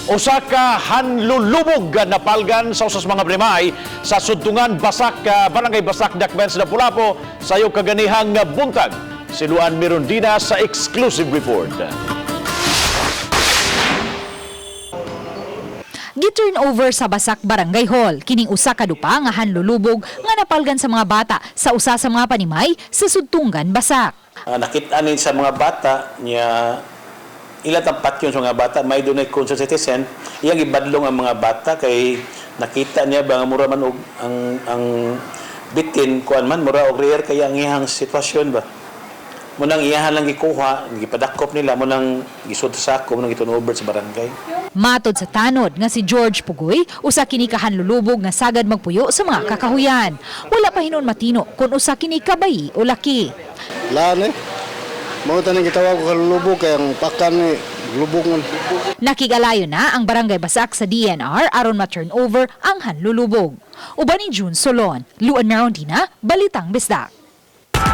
Usa ka hanlulubog napalgan sa usas mga primay sa Sudtungan Basak, Barangay Basak, Dakbayan sa Lapu-Lapu sayo kaganihang buntag. Si Luan Mirondina sa exclusive report. Gi-turn over sa Basak Barangay Hall kining usa ka dupa nga hanlulubog nga napalgan sa mga bata sa usa sa mga panimay sa Sudtunggan Basak. Nakita ni sa mga bata niya, ila tampat yun sa mga bata, may dunay concerned citizen iyang ibadlong ang mga bata kay nakita niya ba nga mura man og ang bitin kuan man, mura og rare kay ang iyang sitwasyon ba. Munang iyahan lang gikuha, gipadakop nila, munang gisud sa sako, munang giturn over sa barangay. Matod sa tanod nga si George Pugoy, usa kini ka hanlulubog nga sagad magpuyo sa mga kakahuyan. Wala pa hinon matino kung usa kini kabayi o laki. Laan eh. Mao taning gitawag ko kalulubog kay ang pakan ni lubog man. Nakigalayo na ang Barangay Basak sa DNR aron ma-turn over ang hanlulubog. Uban ni June Solon, Luan Merondina, Balitang Bisdak.